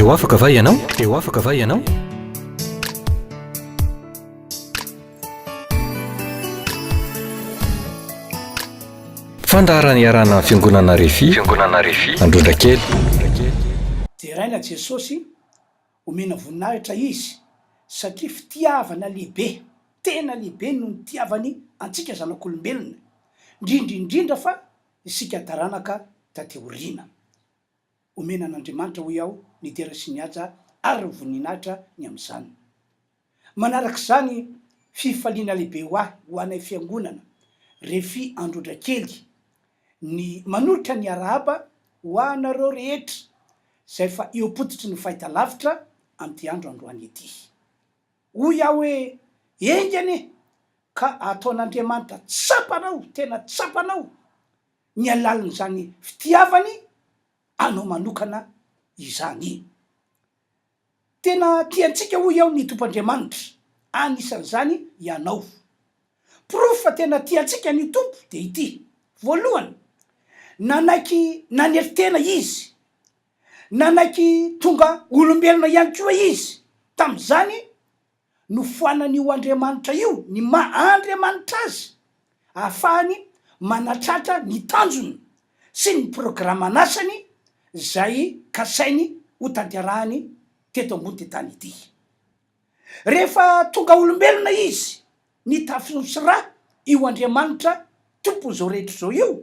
Te ho afaka va ianao? Te ho afaka va ianao? Fandaharana iarahana amin'ny Fiangonana Refi, Fiangonana Refi, Androndrakely. Deraina Jesosy, omena voninahitra Izy satria fitiavana lehibe, tena lehibe no nitiavany antsika zanak'olombelona, indrindra indrindra fa isika taranaka taty aoriana. Omena an'Andriamanitra hoy aho ny dera sy ny haja ary ny voninahitra ny amin'izany. Manaraka izany, fifaliana lehibe ho ahy, ho anay fiangonana Refi Androdrakely ny manolotra ny arahaba ho anareo rehetra izay fa eo am-pototry ny fahitalavitra amin'ity andro androany ity. Hoy aho hoe, enga anie ka ataon'Andriamanitra tsapanao, tena tsapanao ny halalin'izany fitiavany anao manokana izany. Tena tia antsika hoy aho ny Tompo Andriamanitra, anisan'izany ianao. Porofo fa tena tia antsika ny Tompo dia ity, voalohany, nanaiky nanery tena Izy, nanaiky tonga olombelona ihany koa Izy, tamin'izany nofoanan'io Andriamanitra io ny maha Andriamanitra Azy, ahafahany manatratra ny tanjony sy ny programan'asany izay kasainy hotanterahany teto ambony tany ity. Rehefa tonga olombelona Izy, nitafy nosy ra io Andriamanitra Tompon'izao rehetra izao io,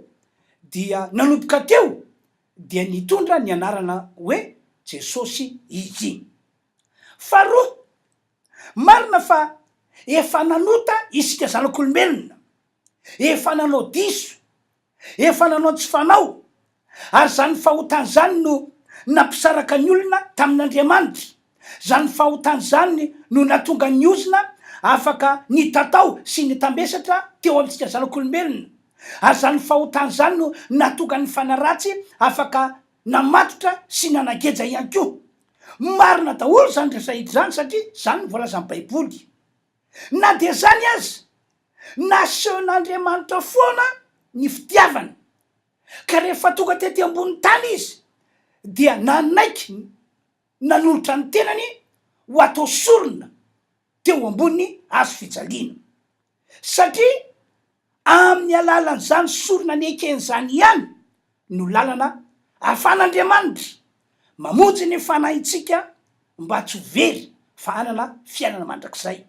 dia nanomboka teo dia nitondra ny anarana hoe Jesosy Izy. Faharoa, marina fa efa nanota isika zanak'olombelona, efa nanao diso, efa nanao ny tsy fanao, ary izany fahotana izany no nampisaraka ny olona tamin'Andriamanitra, izany fahotana izany no nahatonga ny ozona afaka nitatao sy nitambesatra teo amintsika zanak'olombelona, ary izany fahotana izany no nahatonga ny fanahy ratsy afaka namatotra sy nanageja ihany koa. Marina daholo izany resahetra izany satria izany no voalazan'ny Baiboly. Na dia izany aza, nasehon'Andriamanitra foana ny fitiavany, ka rehefa tonga tety ambony tany izy dia nanaiky nanolotra ny tenany ho atao sorona teo ambony hazo fijaliana. Satria amin'ny alalan'izany sorona nekeny izany ihany no lalana ahafahan'Andriamanitra mamonjy ny fanahintsika mba tsy ho very fa hanana fiainana mandrakizay.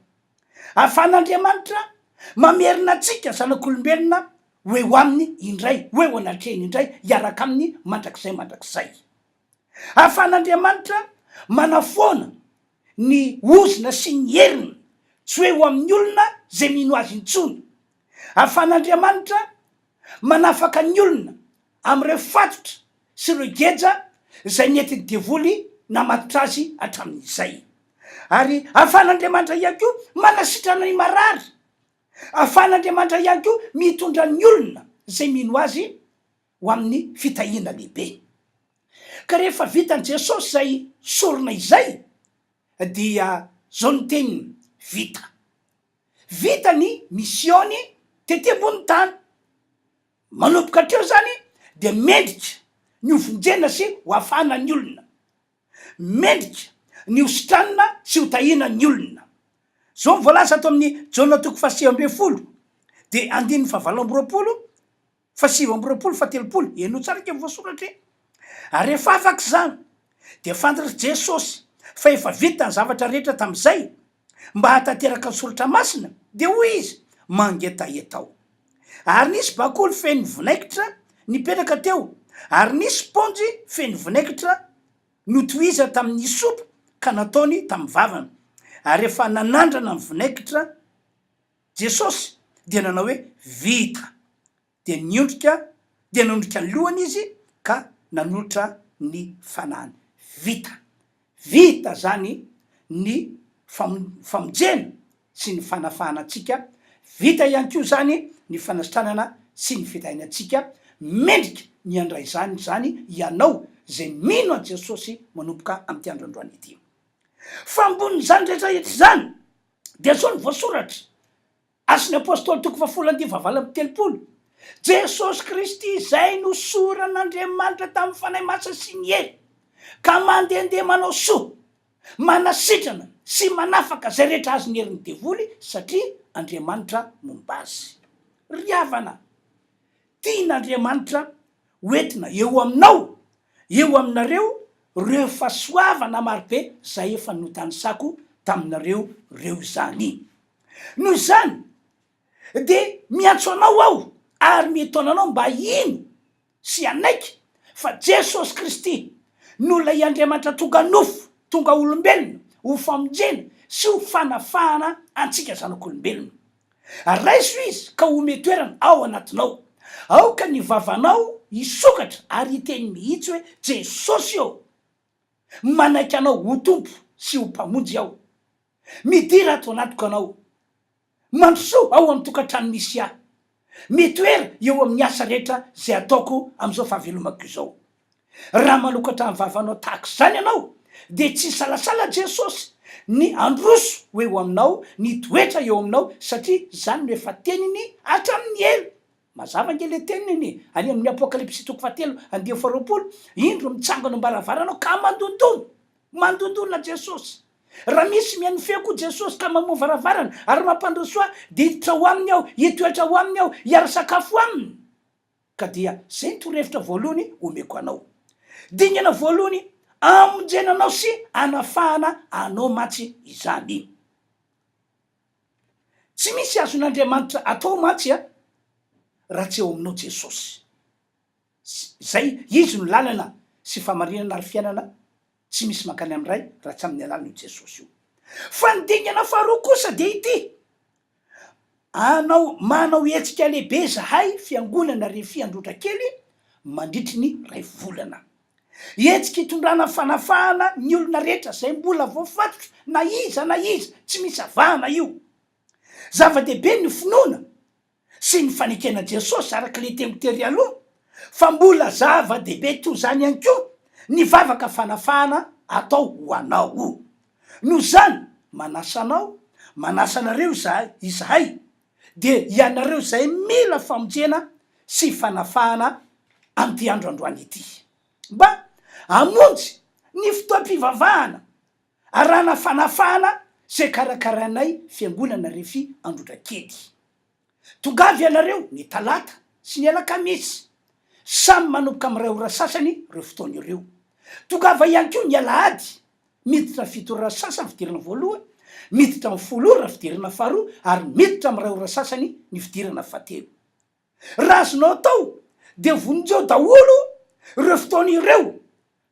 Ahafahan'Andriamanitra mamerina antsika zanak'olombelona ho eo aminy indray, ho eo anatrehiny indray, hiaraka aminy mandrakizay mandrakizay. Ahafahan'Andriamanitra manafoana ny ozona sy ny heriny tsy ho eo amin'ny olona izay mino Azy intsony. Ahafahan'Andriamanitra manafaka ny olona amin'ireo fatotra sy ireo geja izay nentin'ny devoly namatotra azy hatramin'izay. Ary ahafahan'Andriamanitra ihany koa manasitrana ny marary. Ahafahan'Andriamanitra ihany koa mitondra ny olona izay mino Azy ho amin'ny fitahiana lehibe. Ka rehefa vitan'i Jesosy izay sorona izay dia zao ny teniny, vita. Vita ny mission-ny tety ambony tany. Manomboka hatreo zany dia mendrika ny ho vonjena sy ho afahana ny olona. Mendrika ny ho sitranina sy ho tahiana ny olona. Zao ny voalaza ato amin'ny Jaona toko faha19 dia andininy faha28 Faha29 faha-30, henoy tsara ange ny voasoratra e! Ary rehefa afaka izany, dia fantatr'i Jesosy fa efa vita ny zavatra rehetra tamin'izay, mba hahatanteraka ny Soratra Masina, dia hoy Izy, Mangetaheta aho. Ary nisy bakoly feno vinaigitra nipetraka teo, ary nisy spaonjy feno vinaigitra notohizany tamin'ny hysopa ka nataony tamin'ny vavany. Ary rehefa nanandrana ny vinaigitra, Jesosy dia nanao hoe, Vita! Dia niondrika, dia nanondrika ny lohany Izy ka nanolotra ny fanahiny. Vita! Vita izany ny famonjena sy ny fanafahana antsika, vita ihany koa izany ny fanasitranana sy ny fitahiana antsika, mendrika ny handray izany izany ianao izay mino an'i Jesosy manomboka amin'ity andro androany ity. Fa ambonin'izany rehetra rehetra izany, Dia zao no voasoratra, Asan'ny Apostoly toko fahafolo andiany fahavalo amby 30, Jesosy Kristy izay nosoran'Andriamanitra tamin'ny Fanahy Masina sy ny hery. ka mandehandeha manao soa, manasitrana sy manafaka izay rehetra azon'ny herin'ny devoly satria Andriamanitra momba azy. Ry havana, tian'Andriamanitra ho entina eo aminao, eo aminareo ireo fahasoavana marobe izay efa notanisako taminareo ireo izany. Noho izany, dia miantso anao aho ary mitaona anao mba hino sy hanaiky fa Jesosy Kristy no ilay Andriamanitra tonga nofo, tonga olombelona ho famonjena sy ho fanafahana antsika zanak'olombelona. Raiso Izy ka ome toerana ao anatinao. Aoka ny vavanao hisokatra ary hiteny mihitsy hoe, Jesosy ô! Manaiky Anao ho Tompo sy ho Mpamonjy aho. Midira ato anatiko Anao. Mandrosoa ao amin'ny tokantrano misy ahy. Mitoera eo amin'ny asa rehetra izay ataoko amin'izao fahavelomako izao. Raha manokatra ny vavanao tahaka izany ianao, dia tsy hisalasala Jesosy ny handroso ho eo aminao, ny hitoetra eo aminao, satria izany no efa teniny hatramin'ny ela. Mazava ange ilay teniny e! Any amin'ny Apokalypsy toko fahatelo andiany faharoapolo, Indro mitsangana eo am-baravarana aho ka mandondona. Mandondona Jesosy. Raha misy mihaino feoko hoy Jesosy ka mamoha varavarana ary mampandroso ahy, dia hiditra ao aminy aho, hitoetra ao aminy aho, hiara-sakafo aminy. Ka dia izay ny torohevitra voalohany omeko anao. Dingana voalohany hamonjena anao sy hanafahana anao mantsy izany. Tsy misy azon'Andriamanitra atao mantsy raha tsy eo aminao Jesosy. Izay, Izy no lalana sy fahamarinana ary fiainana, tsy misy mankany amin'ny Ray raha tsy amin'ny alalan'io Jesosy io. Fa ny dingana faharoa kosa dia ity, Anao, manao hetsika lehibe izahay fiangonana Refi Androtrakely mandritry ny iray volana. Hetsika hitondrana fanafahana ny olona rehetra izay mbola voafatotra na iza na iza, tsy misy avahana io. Zava-dehibe ny finoana sy ny fanekena an'i Jesosy araka ilay teniko tery aloha, fa mbola zava-dehibe toy izany ihany koa ny vavaka fanafahana atao ho anao. Noho izany, manasa anao, manasa anareo izahay, izahay, dia ianareo izay mila famonjena sy fanafahana amin'ity andro androany ity, mba hamonjy ny fotoam-pivavahana arahana fanafahana izay karakarainay Fiangonana Refi Androndrakely. Tongava ianareo ny talata sy ny alakamisy. Samy manomboka amin'ny iray ora sasany ireo fotoana ireo. Tongava ihany koa ny alahady, miditra fito ora sasany fidirana voalohany, miditra amin'ny folo ora fidirana faharoa ary miditra amin'ny iray ora sasany ny fidirana fahatelo. Raha azonao atao dia vonjeo daholo ireo fotoana ireo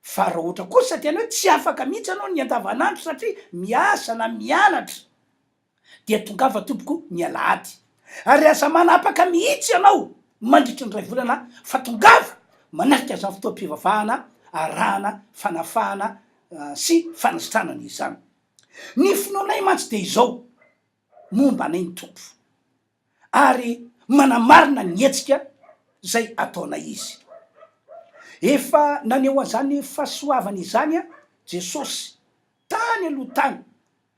fa raha ohatra kosa tena hoe tsy afaka mihitsy ianao ny andavanandro satria miasa na mianatra dia tongava tompoko ny alahady ary aza manapaka mihitsy ianao mandritry ny iray volana fa tongava manatrika izany fotoam-pivavahana arahana fanafahana sy fanasitranana izany. Ny finoanay mantsy dia izao, momba anay ny Tompo. ary manamarina ny hetsika izay ataonay izy. Efa naneho an'izany fahasoavana izany Jesosy tany aloha tany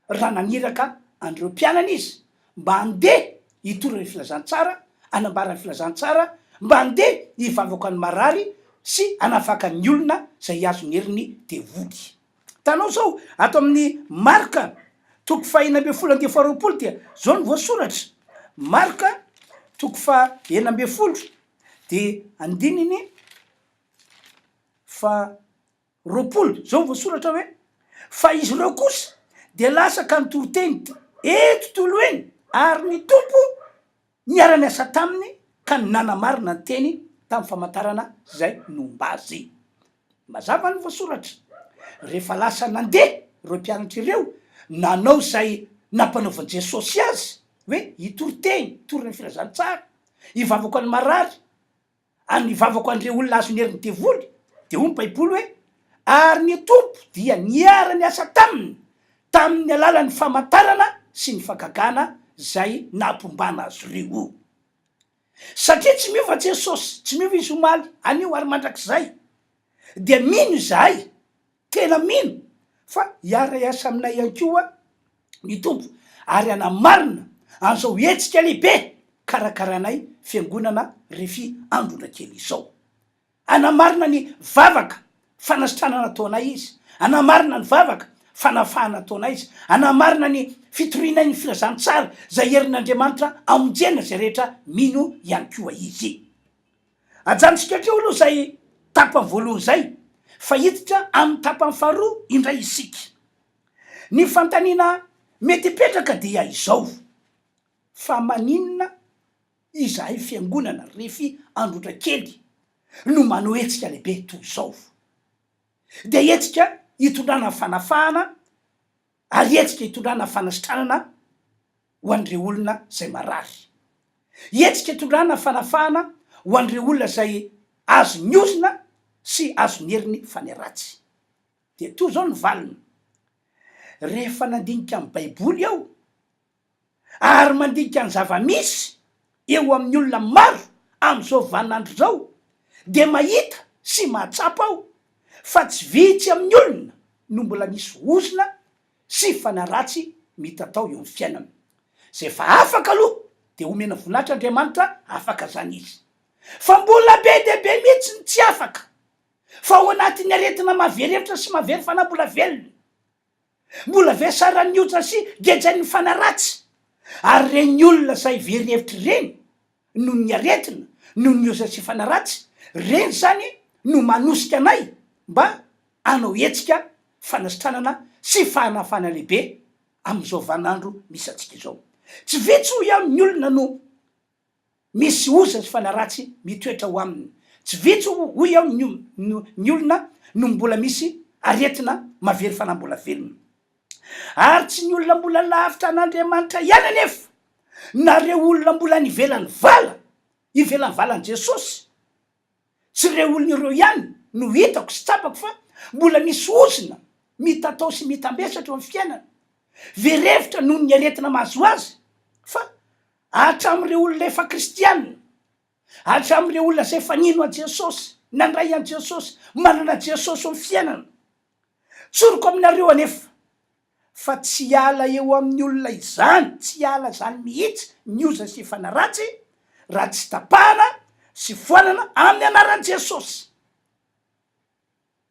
raha naniraka an'ireo mpianany izy mba handeha hitory ny filazantsara, hanambara ny filazantsara, mba handeha hivavaka ny marary sy hanafaka ny olona izay azon'ny herin'ny devoly. Hitanao izao, ato amin'ny Marka toko faha-16 andiany faha-20 dia izao no voasoratra, Marka toko faha-16 dia andininy faha-20, izao no voasoratra hoe, Fa izy ireo kosa dia lasa ka nitory teny eny tontolo eny, ary ny Tompo Niara-niasa taminy ka nanamarina ny teny tamin'ny famantarana izay nomba azy. Mazava ny voasoratra, rehefa lasa nandeha ireo mpianatra ireo, nanao izay nampanaovan'i Jesosy azy, hoe hitory teny, hitory ny filazantsara, hivavaka ho an'ny marary, Ary ny vavako an'ireo olona azon'ny herin'ny devoly, dia hoy ny Baiboly hoe, Ary ny Tompo dia niara-niasa taminy tamin'ny alalan'ny famantarana sy ny fagagana izay nampombana azy ireo. Satria tsy miova Jesosy, tsy miova Izy omaly, anio ary mandrakizay, dia mino izahay Tena mino fa hiara-hiasa aminay ihany koa ny Tompo ary hanamarina an'izao hetsika lehibe karakaranay Fiangonana Refi Androndrakely izao. Hanamarina ny vavaka fanasitranana ataonay Izy, hanamarina ny vavaka, fanafahana ataonay Izy, hanamarina ny fitorianay ny filazantsara izay herin'Andriamanitra hamonjena izay rehetra mino ihany koa Izy. Ajanontsika hatreo aloha izay tapany voalohany izay fa hiditra amin'ny tapany faharoa indray isika. Ny fanontaniana mety hipetraka dia izao, fa maninona izahay fiangonana Refi Androtrakely no manao hetsika lehibe toy izao? Dia hetsika hitondrana fanafahana ary hetsika hitondrana fanasitranana ho an'ireo olona izay marary. Hetsika hitondrana fanafahana ho an'ireo olona izay azon'ny ozona sy azon'ny herin'ny fanahy ratsy. Dia toa izao ny valiny, Rehefa nandinika ny Baiboly aho, ary mandinika ny zava-misy eo amin'ny olona maro amin'izao vaninandro izao, dia mahita sy mahatsapa aho fa tsy vitsy amin'ny olona no mbola misy ozona sy fanahy ratsy mitatao eo amin'ny fiainana. Izay efa afaka aloha dia omena voninahitra Andriamanitra, afaka izany izy. Fa mbola be dia be mihitsy ny tsy afaka, fa ao anatin'ny aretina mahavery hevitra sy mahavery fanahy mbola velona. Mbola vesaran'ny ota sy gejain'ny fanahy ratsy. Ary ireny olona izay very hevitra ireny noho ny aretina, noho ny ota sy fanahy ratsy, ireny izany no manosika anay mba hanao hetsika fanasitranana sy fahanafana lehibe amin'izao vaninandro misy antsika izao. Tsy vitsy hoy aho ny olona no Misy osa sy fanahy ratsy mitoetra ao aminy. Tsy vitsy hoy aho ny ny olona no mbola misy aretina mahavery fanahy mbola velona. Ary tsy ny olona mbola lavitra an'Andriamanitra ihany anefa na ireo olona mbola any ivelan'ny vala, ivelan'ny valan'i Jesosy. Tsy ireo olona ireo ihany no hitako sy tsapako fa mbola misy ozona mitatao sy mitambesatra eo amin'ny fiainana. Very hevitra noho ny aretina mahazo azy fa Hatramin'ireo olona efa kristiana, hatramin'ireo olona izay efa nino an'i Jesosy, nandray an'i Jesosy, manana an'i Jesosy eo amin'ny fiainana. Tsoriko aminareo anefa fa tsy hiala eo amin'ny olona izany, tsy hiala izany mihitsy ny oza sy fanahy ratsy raha tsy tapahana sy foanana amin'ny anaran'i Jesosy.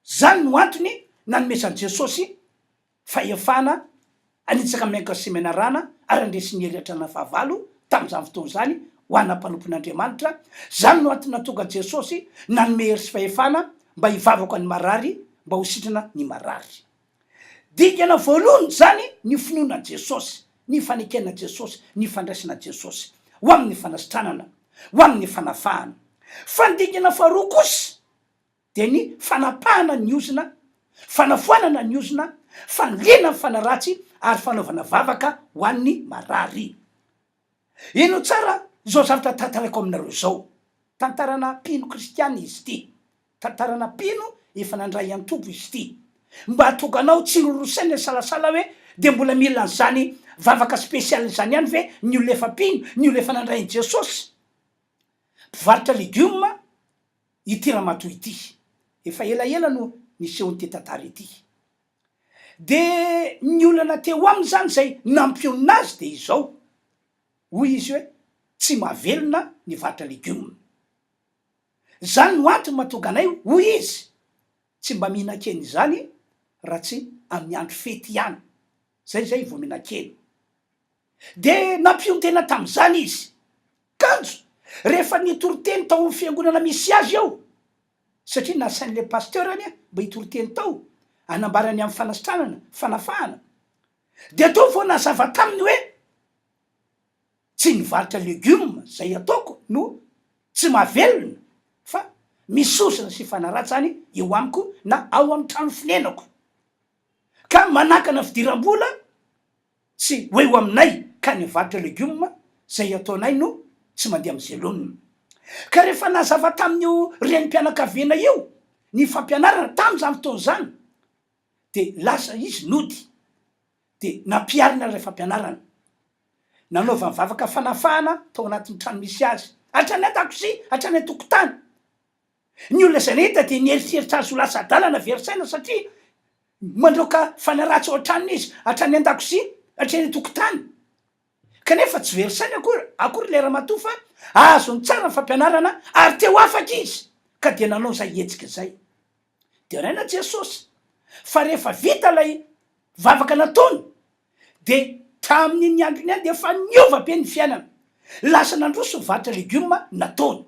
Izany no antony nanomezan'i Jesosy fahefana hanitsaka menaka sy menarana ary handresy ny hery hatrana fahavalo tamin'izany fotoana izany ho ana mpanompon'Andriamanitra. Izany no antony nahatonga an'i Jesosy nanome hery sy fahefana mba hivavaka ny marary mba ho sitrana ny marary. Dingana voalohany izany ny finoana an'i Jesosy, ny fanekena an'i Jesosy, ny fandraisana an'i Jesosy ho amin'ny fanasitranana, ho amin'ny fanafahana. Fa ny dingana faharoa kosa dia ny fanapahana ny ozona, fanafoanana ny ozona, faniliana ny fanahy ratsy ary fanaovana vavaka ho an'ny marary. Henoy tsara izao zavatra tantaraiko aminareo izao. Tantarana mpino kristiana izy ity. Tantarana mpino efa nandray an'i Tompo izy ity. Mba hahatonga anao tsy hiroro saina hisalasala hoe dia mbola mila an'izany vavaka spécial izany ihany ve ny olona efa mpino, ny olona efa nandray an'i Jesosy? Mpivarotra legioma ity ramatoa ity. Efa elaela no nisehoan'ity tantara ity. Dia ny olana teo aminy izany izay nampionona azy dia izao, hoy izy hoe tsy mahavelona ny varotra legioma. Izany no antony mahatonga anay, hoy izy, tsy mba mihinan-kena izany raha tsy amin'ny andro fety ihany. Izay izay vao mihinan-kena. Dia nampionon-tena tamin'izany izy. Kanjo, rehefa nitory teny tao amin'ny fiangonana misy azy aho, satria nasain'ilay pasteur-ny mba hitory teny tao, hanambara ny amin'ny fanasitranana, fanafahana, dia teo vao nazava taminy hoe tsy ny varotra legioma izay ataoko no tsy mahavelona fa misy sosona sy fanaratsy any eo amiko na ao amin'ny trano fonenako, ka manakana fidiram-bola Tsy ho eo aminay ka ny varotra legioma izay ataonay no tsy mandeha amin'ny zelomina. Ka rehefa nazava tamin'io renim-pianakaviana io ny fampianarana tamin'izany fotoana izany dia lasa izy nody dia nampiharina ilay fampianarana. Nanaovany vavaka fanafahana tao anatin'ny trano misy azy, hatrany an-dakozia, hatrany an-tokotany. Ny olona izay nahita dia nieritreritra azy ho lasa adala na very saina satria mandroaka fanahy ratsy ao an-tranony izy, hatrany an-dakozia, hatreny an-tokotany. Kanefa tsy very saina akory akory ilay ramatoa fa azony tsara ny fampianarana ary te ho afaka izy ka dia nanao izay hetsika izay. Deraina Jesosy fa rehefa vita ilay vavaka nataony dia tamin'iny andro iny ihany dia efa niova be ny fiainana. Lasa nandroso ny varotra legioma nataony.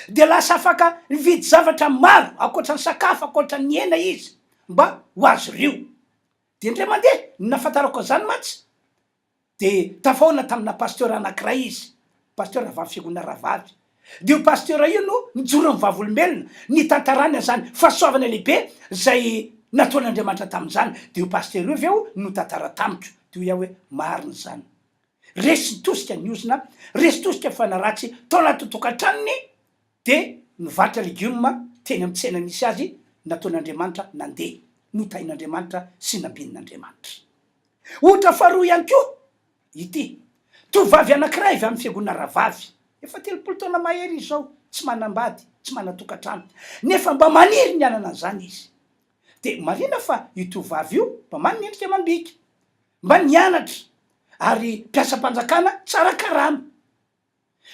Dia lasa afaka nividy zavatra maro ankoatra ny sakafo, ankoatra ny hena izy mba ho azy ireo. Dia indray mandeha, ny nahafantarako an'izany mantsy, Dia tafahaona tamina pasteur anankiray izy, pasteur avy amin'ny fiangonana rahavavy. Dia io pasteur io no nijoro ny vavolombelona, nitantarany an'izany fahasoavana lehibe izay nataon'Andriamanitra tamin'izany. Dia io pasteur io avy eo no nitantara tamiko. Dia hoy aho hoe, marina izany. Resy tosika ny ozona, resy tosika ny fanahy ratsy tao anatin'ny tokantranony, dia nivarotra legioma teny amin'ny tsena nisy azy, nataon'Andriamanitra nandeha, notahin'Andriamanitra sy nambinin'Andriamanitra. Ohatra faharoa ihany koa ity, tovovavy anankiray avy amin'ny fiangonana rahavavy, efa 30 taona mahery izy izao, tsy manambady, tsy manan-tokantrano, nefa mba maniry ny hanana an'izany izy. Dia marina fa io tovovavy io mba manana endrika amam-bika, mba nianatra, ary mpiasam-panjakana tsara karama.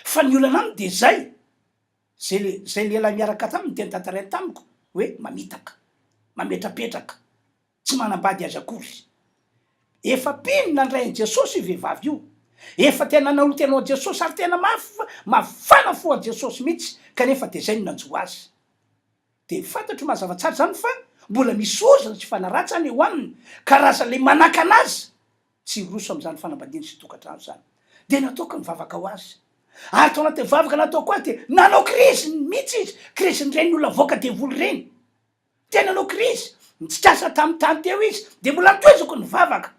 Fa ny olana aminy dia izay, izay izay lehilahy miaraka taminy dia notantarainy tamiko hoe mamitaka, mametrapetraka, Tsy manambady azy akory. Efa mpino nandray an'i Jesosy io vehivavy io. Efa tena nanolo-tena ho an'i Jesosy ary tena mafy, mafana fo an'i Jesosy mihitsy, kanefa dia izay no nanjo azy. Dia fantatro mazava tsara izany fa mbola misy ozona sy fanaratsana eo aminy, karazan'ilay manakana azy tsy hiroso amin'izany fanambadiana sy tokantrano izany. Dia nataoko ny vavaka ho azy. Ary tao anatin'ny vavaka nataoko azy dia nanao krizy mihitsy izy, krizin'ireny olona avoaka devoly ireny. Tena nanao krizy, nitsikasa tamin'ny tany teo izy, dia mbola notohizako ny vavaka.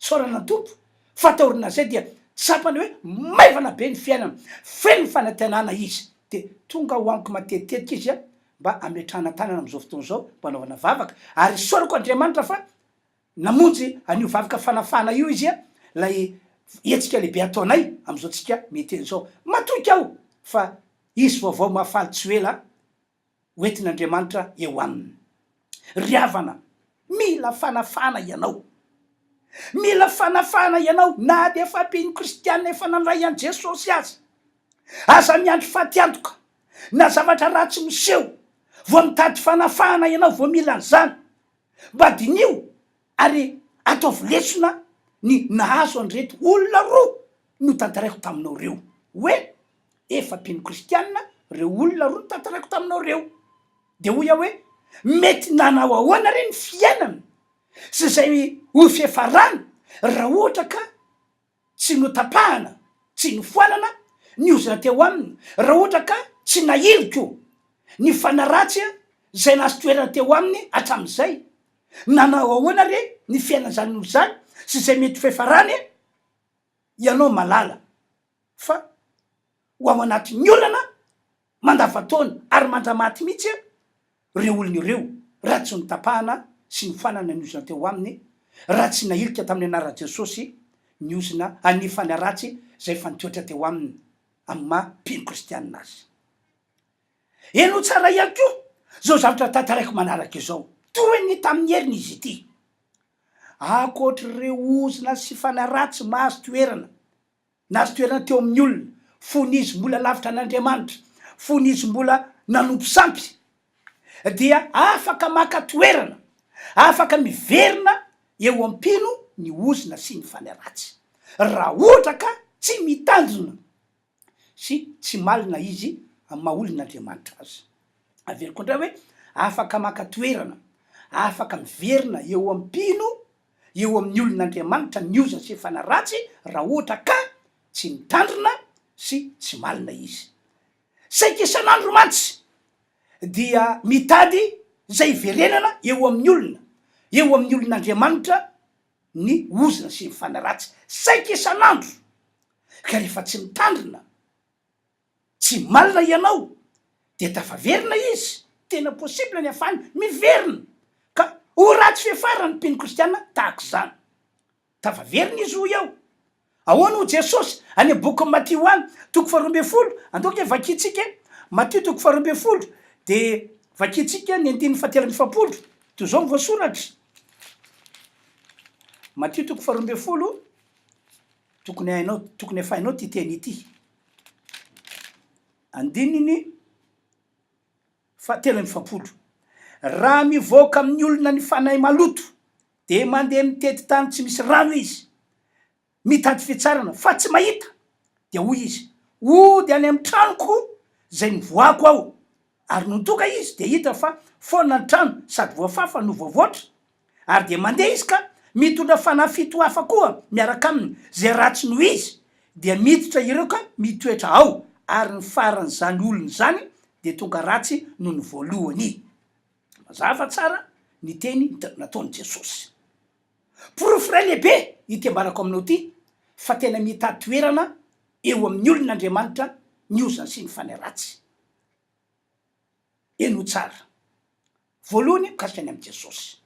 Isaorana ny Tompo fa taorian'izay dia tsapany hoe maivana be ny fiainana, feno fanantenana izy. Dia tonga ho amiko matetitetika izy mba hametrahana tanana amin'izao fotoana izao mba hanaovana vavaka, ary isaorako Andriamanitra fa namonjy an'io vavaka fanafahana io izy, ilay hetsika lehibe ataonay amin'izao tsika miteny izao. Matoky aho fa hisy vaovao mahafaly tsy ho ela ho entin'Andriamanitra eo aminy. Ry havana, mila fanafahana ianao. Mila fanafahana ianao na dia efa mpino kristiana efa nandray an'i Jesosy aza. Aza miandry fatiantoka na zavatra ratsy miseho vao mitady fanafahana ianao vao mila an'izany. Mba diniho ary ataovy lesona ny nahazo an'ireto olona roa notantaraiko taminao ireo. Hoe efa mpino kristiana ireo olona roa notantaraiko taminao ireo. Dia hoy aho hoe, mety nanao ahoana re ny fiainana sy izay ho fiafarany raha ohatra ka tsy notapahana, tsy nofoanana ny ozona teo aminy, raha ohatra ka tsy nahiliko ny fanahy ratsy izay nahazo toerana teo aminy hatramin'izay. Nanao ahoana re ny fiainan'izany olona izany sy izay mety ho fiafarany? Ianao mahalala fa ho ao anatin'ny olana mandavantaona ary mandramaty mihitsy ireo olona ireo raha tsy notapahana sy nofanana ny ozona teo aminy, raha tsy nahilika tamin'ny anaran'i Jesosy ny ozona an'ny fanahy ratsy izay efa nitoetra teo aminy amin'ny maha mpino kristianina azy. Henoy tsara ihany koa izao zavatra tantaraiko manaraka izao, toy ny tamin'ny heriny izy ity. Ankoatr'ireo ozona sy fanahy ratsy mahazo toerana Nahazo toerana teo amin'ny olona, fony izy mbola lavitra an'Andriamanitra, fony izy mbola nanompo sampy, dia afaka maka toerana, afaka miverina eo am-pino ny ozona sy ny fanahy ratsy, raha ohatra ka tsy mitandrina sy tsy malina izy amin'ny maha olon'Andriamanitra azy. Averiko indray hoe, afaka maka toerana, afaka miverina eo am-pino eo amin'ny olon'Andriamanitra ny ozona sy fanahy ratsy raha ohatra ka tsy mitandrina sy tsy malina izy. Saika isan'andro mantsy dia mitady izay hiverenana eo amin'ny olona, eo amin'ny olon'Andriamanitra ny ozona sy ny fanahy ratsy. Saika isan'andro. Ka rehefa tsy mitandrina Tsy malina ianao dia tafaverina izy, tena possible ny afahany miverina ka ho ratsy fiafarana ny mpino kristiana tahaka izany. Tafaverina izy hoy aho. Ahoana hoy Jesosy any amin'ny bokin'i Matio any, toko faharoa ambin'ny folo, andao ange vakintsika e, Matio toko faharoa ambin'ny folo dia vakintsika ny andininy fahatelo amby efapolo, toy izao ny voasoratra, Matio toko faharoa ambin'ny folo, tokony hainao, tokony efa hainao ity teny ity. Andininy fahatelo amby efapolo. Raha mivoaka amin'ny olona ny fanahy maloto, dia mandeha mitety tany tsy misy rano izy, mitady fitsarana, fa tsy mahita. Dia hoy izy, Hody any amin'ny tranoko izay nivoahako aho. Ary nony tonga izy, dia hita fa foana ny trano sady voafafa no voavoatra. Ary dia mandeha izy ka mitondra fanahy fito hafa koa miaraka aminy, izay ratsy noho izy, dia miditra ireo ka mitoetra ao, ary ny faran'izany olona izany dia tonga ratsy noho ny voalohany. Mazava tsara ny teny nataon'i Jesosy. Porofo iray lehibe ity ambarako aminao ity fa tena mitady toerana eo amin'ny olon'Andriamanitra ny ozona sy ny fanahy ratsy. Henoy tsara. Voalohany, mikasika ny amin'i Jesosy.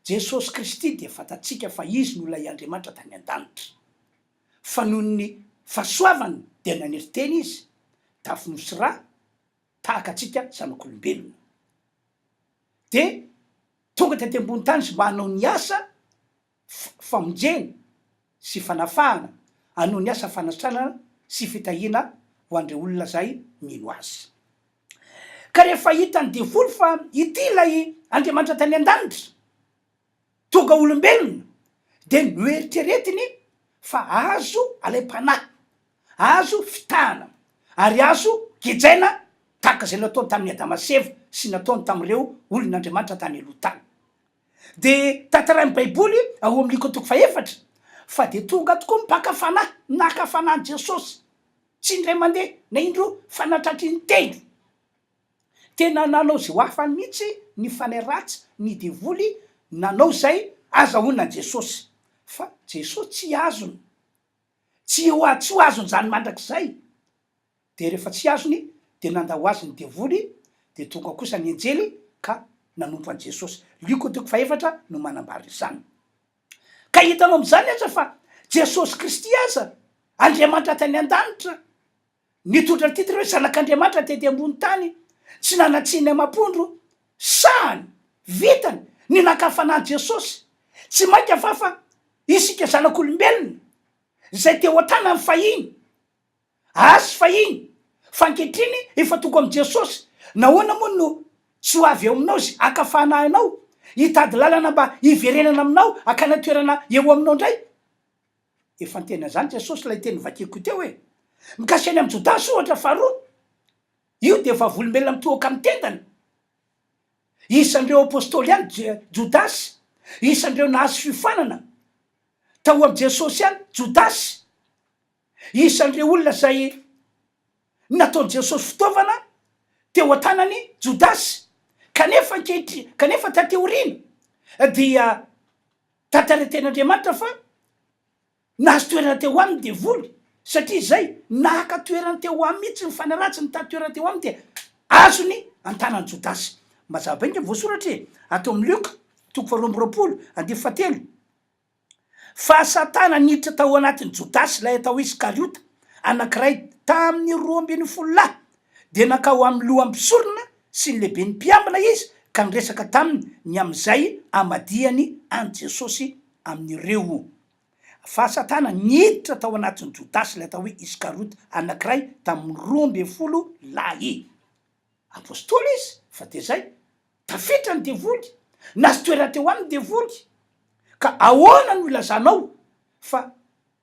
Jesosy Kristy dia fantatsika fa Izy no ilay Andriamanitra tany an-danitra. Fa noho ny fahasoavany dia nanery tena Izy, tafy nosy ra, tahaka antsika zanak'olombelona. Dia tonga tety ambony tany Izy mba hanao ny asa famonjena sy fanafahana, hanao ny asa fanasitranana sy fitahiana ho an'ireo olona izay mino Azy. Ka rehefa hitan'ny devoly fa ity ilay Andriamanitra tany an-danitra, tonga olombelona, dia noeritreretiny fa azo alaim-panahy, azo fitahana, ary azo gejaina tahaka izay nataony tamin'i Adama sy Eva sy nataony tamin'ireo olon'Andriamanitra tany aloha tany. Dia tantarain'ny Baiboly ao amin'ny Lioka toko fahefatra fa dia tonga tokoa ny mpaka fanahy, naka fanahy an'i Jesosy, tsy indray mandeha na indroa fa nahatratry ny telo. Tena nanao izay ho afany mihitsy ny fanahy ratsy, ny devoly nanao izay azahoana an'i Jesosy. Fa Jesosy tsy azony, tsy ho tsy ho azony izany mandrakizay. Dia rehefa tsy azony dia nandao azy ny devoly, dia tonga kosa ny anjely ka nanompo an'i Jesosy. Lioka toko fahefatra no manambara izany. Ka hitanao amin'izany aza fa Jesosy Kristy aza, Andriamanitra tany an-danitra, Nitondra ny titre hoe Zanak'Andriamanitra tety ambony tany, tsy nanan-tsiny amam-pondro, sahany, vitany, ny naka fanahy Jesosy. Tsy mainka fa fa isika zanak'olombelona, izay teo an-tanany fahiny, azy fahiny, fa ankehitriny efa tonga amin'i Jesosy, nahoana moa no tsy ho avy eo aminao izy haka fanahy anao, hitady lalana mba hiverenana aminao, hakana toerana eo aminao indray? Efa niteny an'izany Jesosy ilay teny novakiako teo e! Mikasika ny amin'i Jodasy ohatra faharoa, io dia vavolombelona mitohoka amin'ny tendany. Isan'ireo apostoly ihany Jodasy, isan'ireo nahazo fiofanana tao amin'i Jesosy ihany Jodasy, isan'ireo olona izay nataon'i Jesosy fitaovana teo an-tanany Jodasy, kanefa ankehitriny, kanefa taty aoriana dia Tantarain'Andriamanitra fa nahazo toerana teo aminy ny devoly, satria izay naka toerana teo aminy mihitsy ny fanahy ratsy nitady toerana teo aminy dia azony an-tanan'i Jodasy. Mazava be ange ny voasoratra e! Ato amin'ny Lioka, toko faharoa amby roapolo, andininy fahatelo, Fa Satana niditra tao anatin'i Jodasy, ilay atao hoe Iskariota, anankiray tamin'ny 12 lahy, dia nankao amin'ny loham-pisorona sy ny lehiben'ny mpiambina izy ka niresaka taminy ny amin'izay hamadihany an'i Jesosy amin'ireo. Fa Satana niditra tao anatin'i Jodasy, ilay atao hoe Iskariota, anankiray tamin'ny 12 lahy. Apostoly izy, fa dia izay, tafiditra ny devoly, nahazo toerana teo aminy ny devoly. Ka ahoana no ilazanao fa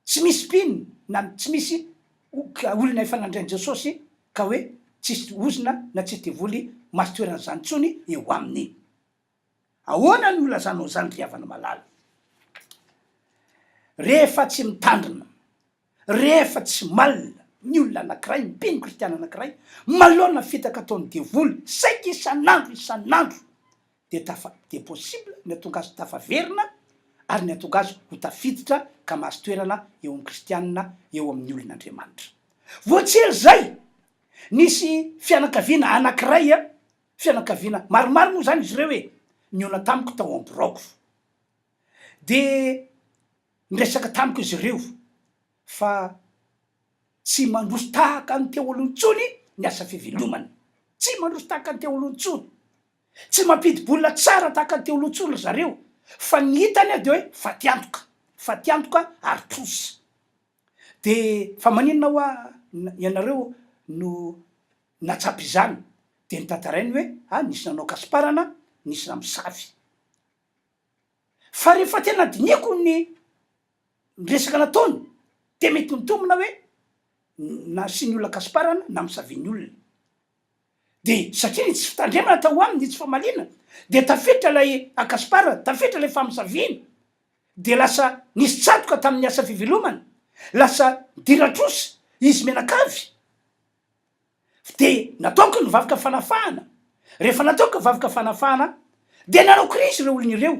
Tsy misy mpino na tsy misy olona efa nandray an'i Jesosy ka hoe tsisy ozona na tsisy devoly mahazo toerana izany intsony eo aminy. Ahoana no ilazanao izany ry havana malala? Rehefa tsy mitandrina, rehefa tsy malina ny olona anankiray, ny mpino kristiana anankiray, manoloana ny fitaka ataon'ny devoly saika isan'andro isan'andro, dia tafa dia possible ny hatonga azy ho tafaverina ary ny hatonga azy ho tafiditra ka mahazo toerana eo amin'ny kristianina eo amin'ny olon'Andriamanitra. Vao tsy ela izay, nisy fianakaviana anankiray, fianakaviana maromaro moa izany izy ireo e, nihaona tamiko tao am-biraoko. Dia niresaka tamiko izy ireo fa tsy mandroso tahaka ny teo aloha intsony ny asa fivelomana. Tsy mandroso tahaka ny teo aloha intsony. Tsy mampidi-bola tsara tahaka ny teo aloha intsony ry zareo fa ny hitany dia hoe fatiantoka, fatiantoka ary trosa. Dia fa maninona hoa ianareo no nahatsapa izany? Dia notantarainy hoe, ah, nisy nanao kasiparana, nisy namosavy. Fa rehefa tena dinihiko ny resaka nataony, dia mety mitombina hoe nasian'ny olona kasiparana, namosavian'ny olona. Dia satria ny tsy fitandremana tao aminy, ny tsy famaliana, dia tafiditra ilay akasiparana, tafiditra ilay famosaviana, dia lasa nisy tsatoka tamin'ny asa fivelomana, lasa nidiran-trosa izy mianakavy. Dia nataoko ny vavaka fanafahana, rehefa nataoko ny vavaka fanafahana dia nanao krizy ireo olona ireo,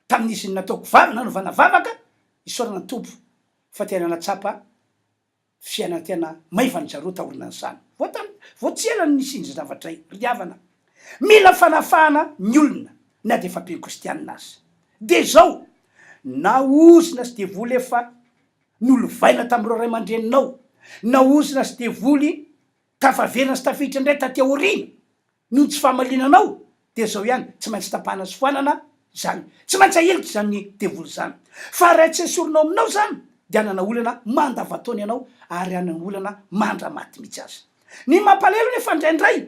tamin'izy nataoko vavaka, nanaovana vavaka, isaorana ny Tompo fa tena nahatsapa fiainana tena maivana zareo taorinan'izany. Vao tam, vao tsy ela no nisian'izay zavatra izay, ry havana. Mila fanafahana ny olona na dia efa mpino kristianina aza. Dia izao, na ozona sy devoly efa nolovaina tamin'ireo ray aman-dreninao, na ozona sy devoly tafaverina sy tafiditra indray taty aoriana, Noho ny tsy fahamalinanao dia izao ihany, tsy maintsy tapahana sy foanana izany. Tsy maintsy ahilika izany devoly izany. Fa raha tsy esorinao aminao izany dia hanana olana mandava-taona ianao ary hanana olana mandra-maty mihitsy aza. Ny mampalahelo nefa indraindray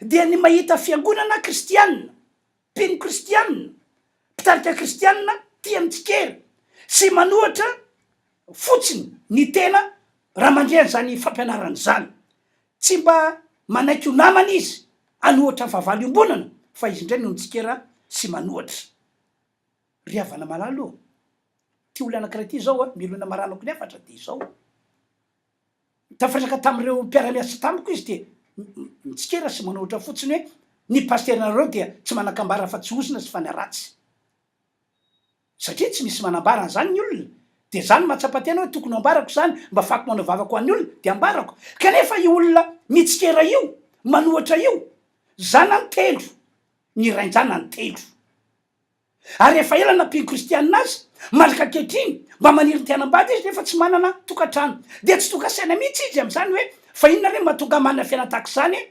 dia ny mahita fiangonana kristianina, mpino kristianina, mpitarika kristianina tia mitsikera sy manohatra fotsiny ny tena raha mandre an'izany fampianarana izany. Tsy mba manaiky ho namana izy hanohatra ny fahavalo iombonana fa izy indray no mitsikera sy manohatra. Ry havana malala ô! Ity olona anankiray ity izao a, mialoha ny hamaranako ny hafatra dia izao, tafaresaka tamin'ireo mpiara-miasa tamiko izy dia mitsikera sy manohatra fotsiny hoe ny pasiteranareo dia tsy manan-kambara afa-tsy ozona sy fanahy ratsy. Satria tsy misy manambara an'izany ny olona, dia za no mahatsapa tena hoe tokony ho ambarako izany mba afahako manao vavaka ho an'ny olona, dia ambarako. Kanefa io olona mitsikera io, manohatra io, zanany telo, ny rain-janany telo. Ary efa ela nampian'ny kristianina azy, mandraka ankehitriny, mba maniry ny te hanambady izy nefa tsy manana tokantrano. Dia tsy tonga saina mihitsy izy amin'izany hoe, fa inona re no mahatonga ahy manana fiainana tahaka izany e?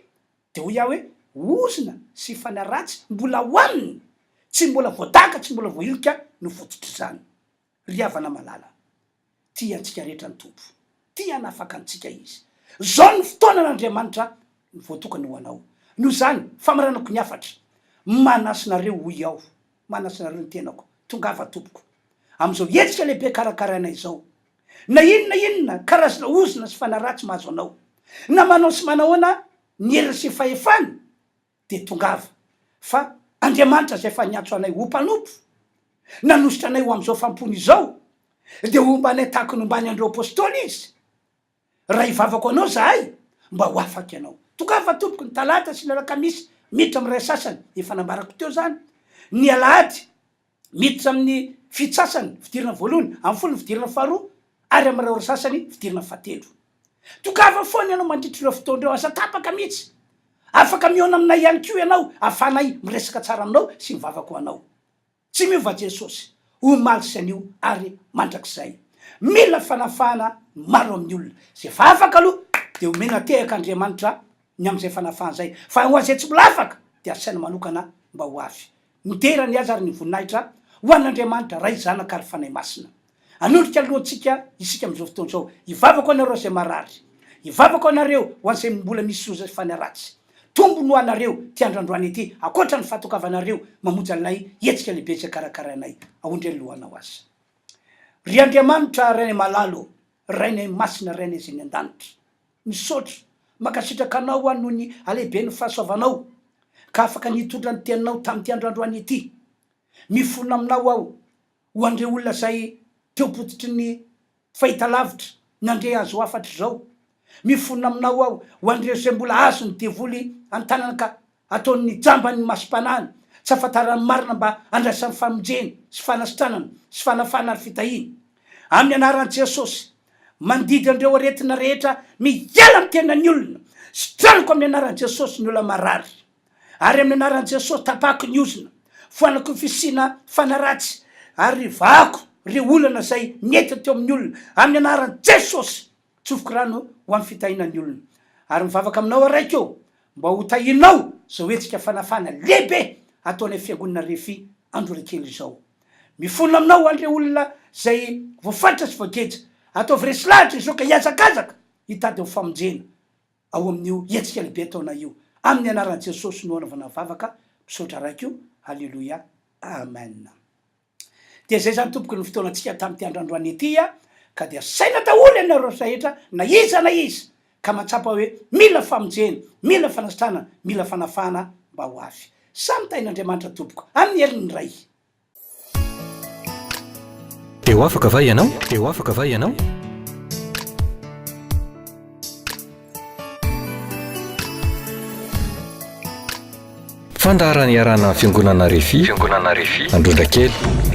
Dia hoy aho hoe, ozona sy fanahy ratsy mbola ao aminy, tsy mbola voadaka, tsy mbola voahilika no fototr'izany. Ry havana malala, tia antsika rehetra ny Tompo. Tia hanafaka antsika Izy. Izao no fotoanan'Andriamanitra voatokana ho anao. Noho izany, famaranako ny hafatra, manasa anareo hoy aho, manasa anareo ny tenako, tongava tompoko, amin'izao hetsika lehibe karakarainay izao. Na inona inona karazana ozona sy fanahy ratsy mahazo anao, na manao sy manahoana ny heriny sy ny fahefany, dia tongava, fa Andriamanitra izay efa niantso anay ho mpanompo, nanositra anay ho amin'izao fanompoana izao, dia homba anay tahaka ny hombany an'ireo Apostoly Izy. Raha hivavaka ho anao izahay, mba ho afaka ianao. Tongava tompoko, ny talata sy ny alakamisy, miditra amin'ny iray sasany, efa nambarako teo izany, ny alahady, Miditra amin'ny fitsasany, fidirana voalohany, amin'ny folony, fidirana faharoa, ary amin'ny iray ora sasany, fidirana fahatelo. Tongava foana ianao mandritra ireo fotoana ireo, aza tapaka mihitsy. Afaka mihaona aminay ihany koa ianao, ahafahanay miresaka tsara aminao sy mivavaka ho anao. Tsy miova Jesosy, omaly sy anio ary mandrakizay. Mila fanafahana ny maro amin'ny olona. Izay efa afaka aloha dia omena tehaka Andriamanitra ny amin'izay fanafahana izay, fa ho an'izay tsy mbola afaka dia asaina manokana mba ho avy. Midera ny azy ary ny voninahitra ho an'Andriamanitra Ray, Zanaka ary Fanahy Masina. Hanondrika ny lohantsika isika amin'izao fotoana izao. Hivavaka ho anareo izay marary. Hivavaka ho anareo ho an'izay mbola misy loza sy fanahy ratsy. Tombony ho anareo ity andro androany ity, ankoatra ny fahatokavanareo mamonjy an'ilay hetsika lehibe izay karakarainay. Aondre ny lohanao aza. Ry Andriamanitra Rainay malala ô, Rainay masina, Rainay izay any an-danitra. Misaotra, mankasitraka Anao aho noho ny halehiben'ny fahasoavanao ka afaka nitondra ny Teninao tamin'ity andro androany ity. Mifona Aminao aho ho an'ireo olona izay teo am-pototry ny fahitalavitra nandre an'izao hafatra izao. Mifona Aminao aho ho an'ireo izay mbola azon'ny devoly an-tanana ka Ataon'ny jamba ny masom-panahiny, tsy ahafantarany ny marina mba handraisany famonjena sy fanasitranana sy fanafahana ary fitahiana. Amin'ny anaran'i Jesosy, mandidy an'ireo aretina rehetra miala amin'ny tenan'ny olona. Sitraniko amin'ny anaran'i Jesosy ny olona marary. Ary amin'ny anaran'i Jesosy, tapahako ny ozona, foanako ny fisiana fanahy ratsy, ary vahako ireo olana izay nentiny teo amin'ny olona. Amin'ny anaran'i Jesosy! Tsofiko rano ho amin'ny fitahiana ny olona. Ary mivavaka aminao aho Raiko ô, mba ho tahianao izao hetsika fanafahana lehibe ataonay Fiangonana Refi Androrakely izao. Mifona aminao ho an'ireo olona izay voafaritra sy voageja. Ataovy resy lahatra izy ireo ka hihazakazaka hitady ny famonjena ao amin'io hetsika lehibe ataonay io. Amin'ny anaran'i Jesosy no anaovana vavaka, misaotra Raiko, Haleloia, Amen. Dia izay izany tompoko ny fotoanantsika tamin'ity andro androany ity a, ka dia saina daholo ianareo rehetra na iza na iza ka mahatsapa hoe mila famonjena, mila fanasitranana, mila fanafahana mba ho avy. Samy tahin'Andriamanitra tompoko, amin'ny herin'ny Ray. Dia ho afaka va ianao? Dia ho afaka va ianao? Fandaharana iarahana amin'ny Fiangonana Refi, Fiangonana Refi, Androndrakely.